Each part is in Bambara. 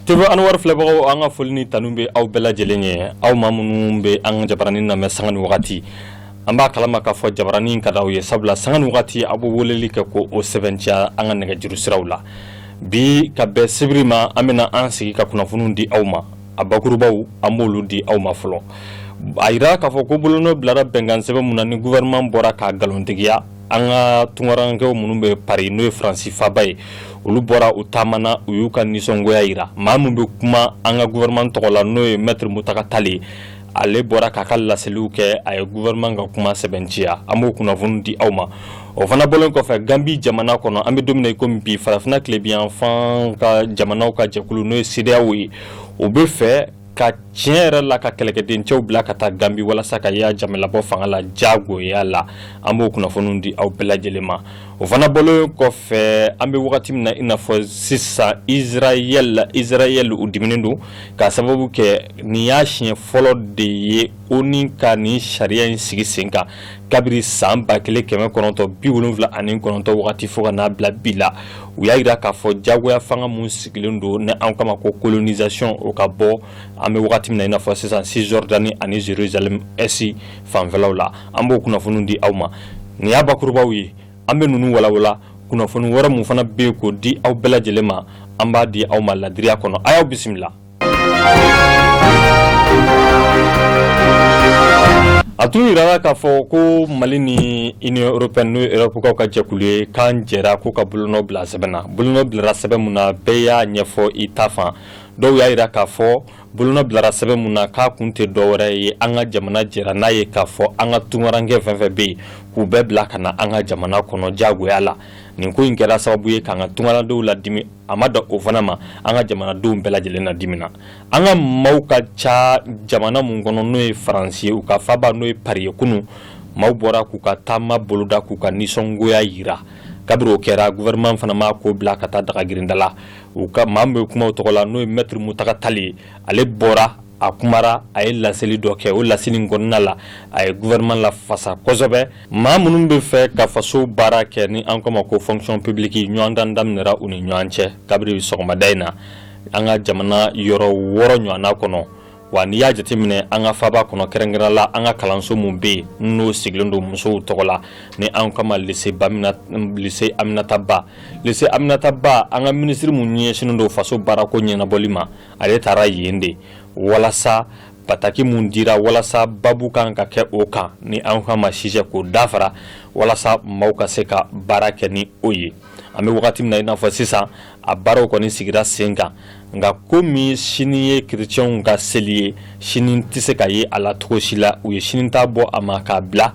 TV Anwar filɛbagaw, an ka foli ni tanu bɛ aw bɛɛ lajɛlen ye, aw maa minnu bɛ an ka jabaranin lamɛn sanga ni wagati. An b'a kalama k'a fɔ jabaranin ka d'aw ye, sabula sanga ni wagati aw bɛ weleli kɛ ko o sɛbɛntiya an ka nɛgɛjuru siraw la. Bi ka bɛn sibiri ma, an bɛna an sigi ka kunnafoniw di aw ma. A bakurubaw, an b'olu di aw ma fɔlɔ. A yira k'a fɔ ko bolonɔ bilara bɛnkan sɛbɛn mun na ni gouvernement bɔra k'a nkalontigiya, an ka tunkarankew minnu bɛ Paris, n'o ye Faransi faaba ye, olu bɔra, u taamana, u y'u ka nisɔngoya yira. Maa min bɛ kuma an ka gouvernement tɔgɔ la, n'o ye maître Mountaga Tall ye, ale bɔra k'a ka laseliw kɛ, a ye gouvernement ka kuma sɛbɛntiya. An b'o kunnafoni di aw ma. O fana bɔlen kɔfɛ, Gambi jamana kɔnɔ, an bɛ don min na i komi bi, farafinna tilebinyanfan ka jamanaw ka jɛkulu, n'o ye CEDEAO ye, o bɛ fɛ ka tiɲɛ yɛrɛ la ka kɛlɛkɛdencɛw bila ka taa Gambi walasa ka Yaya Jammeh labɔ fanga la jagoya la. An b'o kunnafoniw di aw bɛɛ lajɛlen ma. O fana bɔlen kɔfɛ, an bɛ wagati min na i n'a fɔ sisan, Israël, Israël u diminen don k'a sababu kɛ nin y'a siɲɛ fɔlɔ de ye ONU ka nin sariya in sigi sen kan kabiri san 1979 wagati fo ka n'a bila bi la. U y'a jira k'a fɔ jagoya fanga mun sigilen don ni an kama ko colonisation, o ka bɔ an bɛ wagati min na i n'a fɔ sisan Cisjordanie ani Jérusalem Est fanfɛlaw la. An b'o kunnafoniw di aw ma. Nin y'a bakurubaw ye, an bɛ ninnu walawala. Kunnafoni wɛrɛ mun fana bɛ yen k'o di aw bɛɛ lajɛlen ma, an b'a di aw ma ladiriya kɔnɔ. A y'aw bisimila. A tun yirala k'a fɔ ko Mali ni Union européenne, n'o ye Europe ka jɛkulu ye, k'an jɛra k'u ka bolonɔ bila sɛbɛn na. Bolonɔ bilara sɛbɛn mun na, bɛɛ y'a ɲɛfɔ i ta fan. Dɔw y'a jira k'a fɔ bolonɔ bilara sɛbɛn mun na, k'a kun tɛ dɔwɛrɛ ye, an ka jamana jɛra n'a ye k'a fɔ an ka tunkaranke fɛn fɛn bɛ yen, k'u bɛɛ bila ka na an ka jamana kɔnɔ jagoya la. Nin ko in kɛra sababu ye k'an ka tunkarandenw ladimi. A ma dan o fana ma, an ka jamanadenw bɛɛ lajɛlen ladimina. An ka maaw ka ca jamana mun kɔnɔ, n'o ye Faransi ye, u ka faaba n'o ye Paris ye, kunun maaw bɔra k'u ka taama boloda k'u ka nisɔngoya yira. Kabiri o kɛra, gouvernement fana m'a ko bila ka taa dagagirinda la. U ka maa min bɛ kuma o tɔgɔ la, n'o ye maître Mountaga Tall ye, ale bɔra, a kumara, a ye laseli dɔ kɛ. O laseli in kɔnɔna la, a ye gouvernement lafasa kosɛbɛ. Maa minnu bɛ fɛ ka faso baara kɛ, ni an k'a ma ko fonction publique, ɲɔgɔndan daminɛra u ni ɲɔgɔn cɛ kabiri sɔgɔmada in na an ka jamana yɔrɔ 6 ɲɔgɔnna kɔnɔ. Wa n'i y'a jateminɛ an ka faaba kɔnɔ, kɛrɛnkɛrɛn la an ka kalanso mun bɛ yen n'o sigilen don musow tɔgɔ la, ni an k'a ma lycée Bamina, lycée Aminata Ba, lycée Aminata Ba, an ka minisiri mun ɲɛsinnen don faso baarako ɲɛnabɔli ma, ale taara yen de walasa bataki mun dira walasa babu kan ka kɛ o kan, ni an k'a ma sujet, k'o dafara walasa maaw ka se ka baara kɛ ni o ye. An bɛ wagati min na i n'a fɔ sisan, a baaraw kɔni sigira sen kan, nka komi sini ye kerecɛnw ka seli ye, sini tɛ se ka ye a la cogo si la. U ye sini ta bɔ a ma k'a bila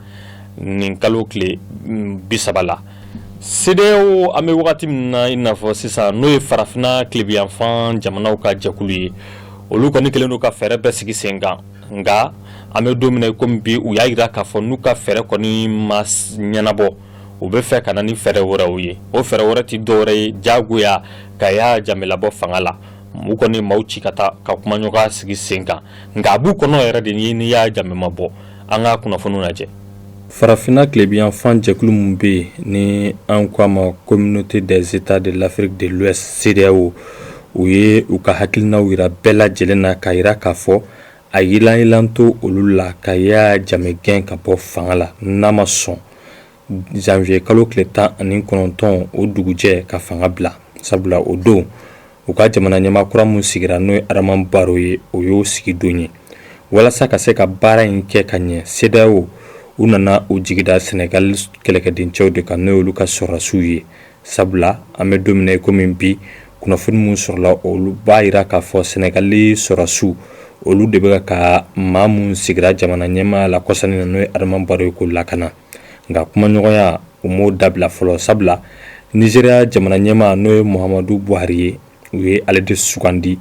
nin kalo tile 30 la. CEDEAO, an bɛ wagati min na i n'a fɔ sisan, n'o ye farafinna tilebiyanfan jamanaw ka jɛkulu ye, olu kɔni kɛlen don ka fɛɛrɛ bɛɛ sigi sen kan. Nka an bɛ don min na komi bi, u y'a jira k'a fɔ n'u ka fɛɛrɛ kɔni ma ɲɛnabɔ, u bɛ fɛ ka na ni fɛɛrɛ wɛrɛw ye. O fɛɛrɛ wɛrɛ tɛ dɔwɛrɛ ye jagoya ka Yaya Jammeh labɔ fanga la. U kɔni maaw ci ka taa ka kumaɲɔgɔnya sigi sen kan, nka a b'u kɔnɔ yɛrɛ de ni Yaya Jammeh ma bɔ. An ka kunnafoniw lajɛ. Farafinna tilebiyanfan jɛkulu min bɛ yen ni an ko a ma Communauté des États de l'Afrique de l'Ouest, CEDEAO, u ye u ka hakilinaw yira bɛɛ lajɛlen na k'a yira k'a fɔ a yilanyilan to olu la ka Yaya Jammeh gɛn ka bɔ fanga la, n'a ma sɔn janvier kalo tile 19, o dugujɛ, ka fanga bila, sabula o don u ka jamana ɲɛmaa kura mun sigira, n'o ye Adama Barrow ye, o y'o sigi don ye. Walasa ka se ka baara in kɛ ka ɲɛ, CEDEAO u nana u jigida Sénégal kɛlɛkɛdencɛw de kan, n'o y'olu ka sɔrɔdasiw ye, sabula an bɛ don min na i komi bi, kunnafoni mun sɔrɔla, olu b'a yira k'a fɔ Sénégal sɔrɔdasiw, olu de bɛ ka maa mun sigira jamana ɲɛmaaya la kɔsani na, n'o ye Adama Barrow ye, k'o lakana. Nka kumaɲɔgɔnya, u m'o dabila fɔlɔ, sabula Nizeriya jamana ɲɛmaa, n'o ye Muhammadu Buhari ye, u ye ale de sugandi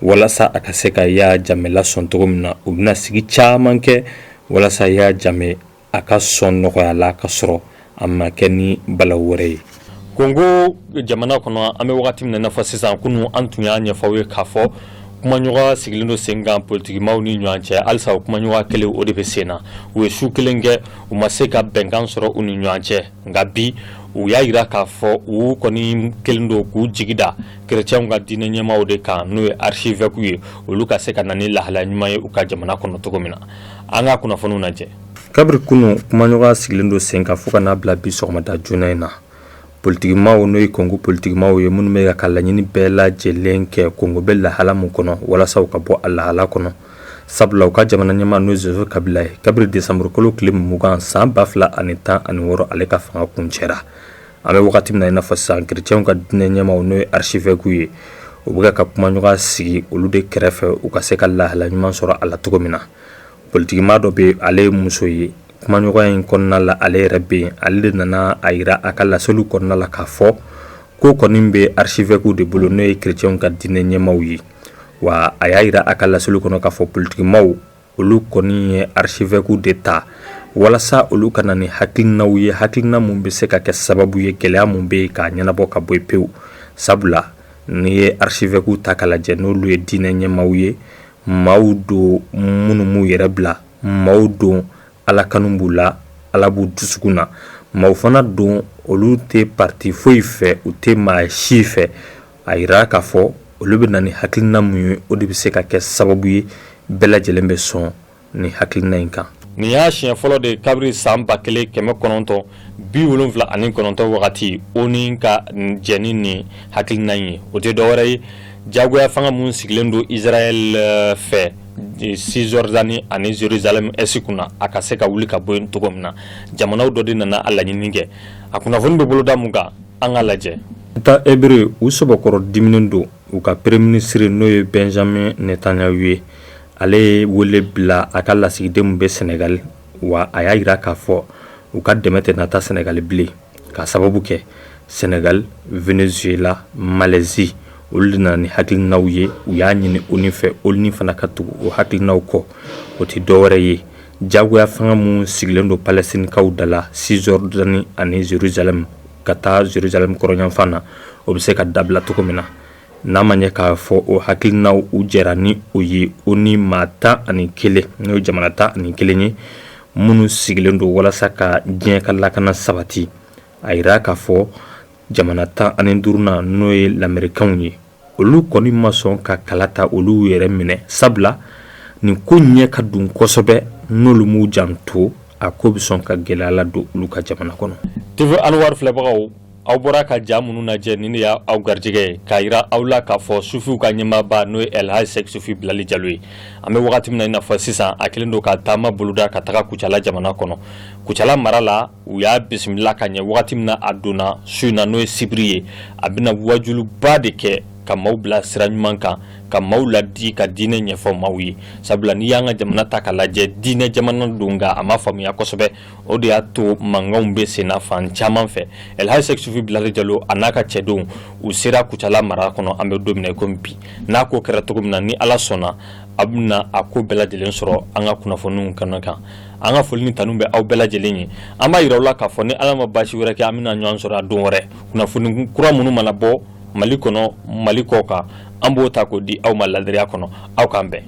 walasa a ka se ka Yaya Jammeh lasɔn cogo min na. U bɛna sigi caman kɛ walasa Yaya Jammeh a ka sɔn nɔgɔya la, ka sɔrɔ a ma kɛ ni balawu wɛrɛ ye. Kongo jamana kɔnɔ, an bɛ wagati min na i n'a fɔ sisan, kunun an tun y'a ɲɛfɔ aw ye k'a fɔ kumaɲɔgɔnya sigilen don sen kan politikimaw ni ɲɔgɔn cɛ. Halisa o kumaɲɔgɔnya kelen o de bɛ sen na. U ye su kelen kɛ, u ma se ka bɛnkan sɔrɔ u ni ɲɔgɔn cɛ. Nka bi U y'a jira k'a fɔ u kɔni kɛlen don k'u jigi da kerecɛnw ka diinɛ ɲɛmaaw de kan, n'o ye archevêque ye, olu ka se ka na ni lahala ɲuman ye u ka jamana kɔnɔ cogo min na. An ka kunnafoniw lajɛ. Kabiri kunun, kumaɲɔgɔnya sigilen don sen kan fo ka n'a bila bi sɔgɔmada joona in na. Politikimaw, n'o ye Kongo politikimaw ye, minnu bɛ ka laɲini bɛɛ lajɛlen kɛ Kongo bɛ lahala min kɔnɔ walasa u ka bɔ a lahala kɔnɔ, sabula u ka jamana ɲɛmaa, n'o ye Joseph Kabila ye, kabiri desanburukalo tile 20 san 2016, ale ka fanga kuncɛra. An bɛ wagati min na i n'a fɔ sisan, kerecɛnw ka diinɛ ɲɛmaaw, n'o ye archevêque ye, u bɛ ka kumaɲɔgɔnya sigi olu de kɛrɛfɛ, u ka se ka lahala ɲuman sɔrɔ a la cogo min na. Politikimaa dɔ bɛ, ale ye muso ye, kumaɲɔgɔnya in kɔnɔna la ale yɛrɛ bɛ yen. Ale de nana a jira a ka laseliw kɔnɔna la k'a fɔ ko kɔni bɛ archevêque de bolo, n'o ye kerecɛnw ka diinɛ ɲɛmaaw ye. Wa a y'a jira a ka laseliw kɔnɔ k'a fɔ politikimaw, olu kɔni ye archevêque de ta walasa olu ka na ni hakilinaw ye, hakilina mun bɛ se ka kɛ sababu ye gɛlɛya mun bɛ yen k'a ɲɛnabɔ ka bɔ yen pewu. Sabula n'i ye archevêque ta k'a lajɛ, n'olu ye diinɛ ɲɛmaaw ye, maaw don minnu m'u yɛrɛ bila, maaw don Ala kanu b'u la, Ala b'u dusukun na, maaw fana don olu tɛ parti foyi fɛ, u tɛ maa si fɛ. A yira k'a fɔ olu bɛ na ni hakilina mun ye, o de bɛ se ka kɛ sababu ye bɛɛ lajɛlen bɛ sɔn ni hakilina in kan. Nin y'a siɲɛ fɔlɔ de kabiri san 1979 wagati, ONU ka jɛn ni nin hakilina in ye. O tɛ dɔwɛrɛ ye, jagoya fanga mun sigilen don Israël fɛ Cisjordanie ani Jérusalem Est kunna, a ka se ka wuli ka bɔ yen cogo min na. Jamanaw dɔ de nana a laɲini kɛ. A kunnafoni bɛ boloda mun kan, an ka lajɛ. État hébreu, u sɔbɔkɔrɔ diminen don. U ka premier ministre, n'o ye Benjamin Netanyahu ye, ale ye wele bila a ka lasigiden min bɛ Senegal, wa a y'a jira k'a fɔ u ka dɛmɛ tɛ nata Senegal bilen, ka sababu kɛ Senegal, Venezuela, Malaisie, olu de nana ni hakilinaw ye. U y'a ɲini ONU fɛ, ONU fana ka tugu o hakilinaw kɔ. O tɛ dɔwɛrɛ ye, jagoya fanga mun sigilen don Palestinikaw da la Cisjordanie ani Jérusalem ka taa Jérusalem kɔrɔnyanfan na, o bɛ se ka dabila cogo min na. N'a ma ɲɛ k'a fɔ o hakilinaw, u jɛra ni o ye, ONU maa 11, n'o ye jamana 11 ye minnu sigilen don walasa ka diɲɛ ka lakana sabati. A yira k'a fɔ jamana 15nan, n'o ye lamɛrikaw ye, olu kɔni ma sɔn ka kala ta, olu yɛrɛ minɛ, sabula nin ko ɲɛ ka dun kosɛbɛ. N'olu m'u janto, a ko bɛ sɔn ka gɛlɛya la don olu ka jamana kɔnɔ. TV Anwar filɛbagaw, aw bɔra ka ja minnu lajɛ, nin de y'aw garijɛgɛ ye k'a yira aw la k'a fɔ sufiw ka ɲɛmaaba, n'o ye El Hadj Sɛki Sufi Bilali Jalo ye, an bɛ wagati min na i n'a fɔ sisan, a kɛlen don ka taama boloda ka taga Kucala jamana kɔnɔ, Kucala mara la. U y'a bisimila ka ɲɛ. Wagati min na a donna su in na, n'o ye sibiri ye, a bɛna wajuluba de kɛ ka maaw bila sira ɲuman kan, ka maaw ladi, ka diinɛ ɲɛfɔ maaw ye, sabula n'i y'an ka jamana ta ka lajɛ, diinɛ jamana don, nka a ma faamuya kosɛbɛ. O de y'a to mankanw bɛ senna fan caman fɛ. El Hadj Sɛki Sufi Bilali Jalo a n'a ka cɛdenw, u sera Kucala mara kɔnɔ an bɛ don min na i komi bi. N'a ko kɛra cogo min na, ni Ala sɔnna, a bɛna a ko bɛɛ lajɛlen sɔrɔ an ka kunnafoniw kɛnɛ kan. An ka foli ni tanu bɛ aw bɛɛ lajɛlen ye. An b'a yira aw la k'a fɔ ni Ala ma baasi wɛrɛ kɛ, an bɛna ɲɔgɔn sɔrɔ a don wɛrɛ. Kunnafoni kura minnu mana bɔ Mali kɔnɔ, Mali kɔ kan, an b'o ta k'o di aw ma ladiriya kɔnɔ. Aw k'an bɛn.